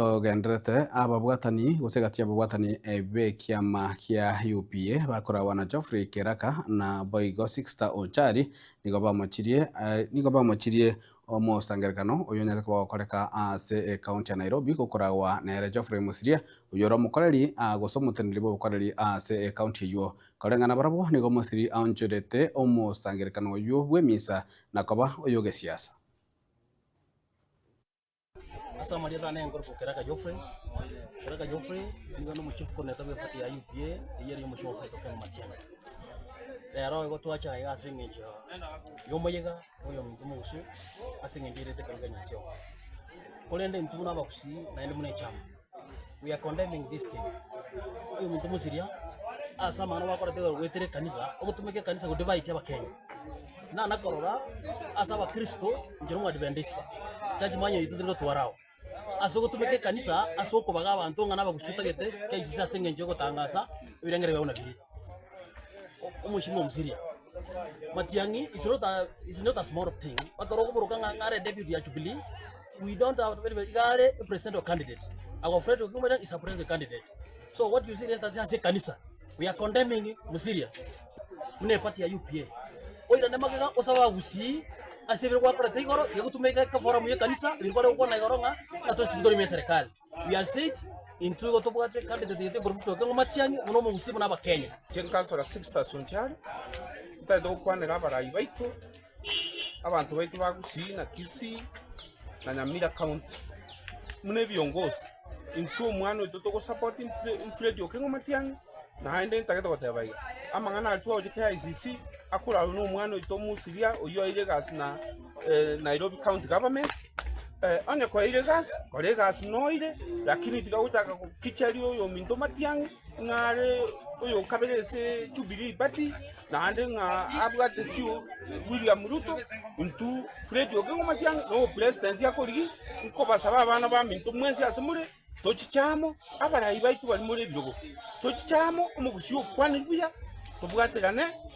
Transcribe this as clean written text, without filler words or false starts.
Ogendererete ababwatani gose egati y'ababwatani b'ekiama kia UPA bakoragwa na Geoffrey Keraka na boigo Sixter Onchari nigo bamochirie nigo bamochirie omosangererekano oyio onyarete koba ogokoreka ase ekaunti ya Nairobi gokoragwa nere Geoffrey Mosiria oyio ore omokoreri gose omoteneneri bw'obokoreri ase ekaunti eyio. Koreng'ana barabwo nigo Mosiri aonchorete omosangererekano oyio bw'emisa na koba oy'ogesiasa. Ase amarieta ane nkorokwa Keraka Geoffrey, Keraka Geoffrey nigo nde omochief coordinator bwe eparty ya UPA eyio ere omochie o Fred Okengo Matiang'i. Rero igo twacha iga ase eng'encho ya omoyega oyo ominto omogusu ase eng'encho erete ekero kia Nyasioka. Korende intwe buna abagusii naende buna echama, we are condemning this thing. Oyominto mosiria ase amang'ana bakorete igoro goetera ekanisa, ogotumeka ekanisa go divide abakenya. Nana korora ase abakristo inche nomoadventista, church mwanya oito tari gotwara ao. Ase ogotumeka ekanisa ase okobaga abanto ng'a nabagusu otagete KICC ase eng'encho yogotangasa ebirengero biabo nabire. Omochie omosiria, Matiang'i is not a is not a small thing, ekero okoboroka ng'a ng'are deputy ya Jubilee, we don't have iga are presidential candidate, our Fred Okengo Matiang'i is a presidential candidate. So what you see is that ase ekanisa, we are condemning Mosiria. Buna eparty ya UPA. Oirane magega osabe abagusii ase ebire gwakorete igoro, tiga gotumeka eforum ya ekanisa, ebinto kware gokwana igoro ng'a ng'a tosi tori ime eserekari. We are said, intwe igo tobwate candidate yaito ekorokwa Fred Okengo Matiang'i buna omogusii buna abakenya. Inche nkansora Sixtus Onchari, ntagete gokwanera abarai baito, abanto baito ba Gusii na Kisii na Nyamira County, buna ebiongozi, intwe omwana oito togosupport Fred Okengo Matiang'i, naende ntagete goteba iga, amang'ana aria twagochia KICC, akorarwe na omwana oito omosiria oyio oeire egasi na Nairobi County Government, onye koeire egasi, kora egasi noire, lakini tiga gochaka gokicheria oyominto Matiang'i. Ng'a are oyokabere ase Jubilee Party, naende ng'a abwate sio William Ruto, intwe Fred Okengo Matiang'i na obopresident akorigia, nkobasaba abana baminto mwensi ase more, tochiche amo, abarai baito baria more ebirogo, tochiche amo, omogusii okwanire buya, tobwaterane.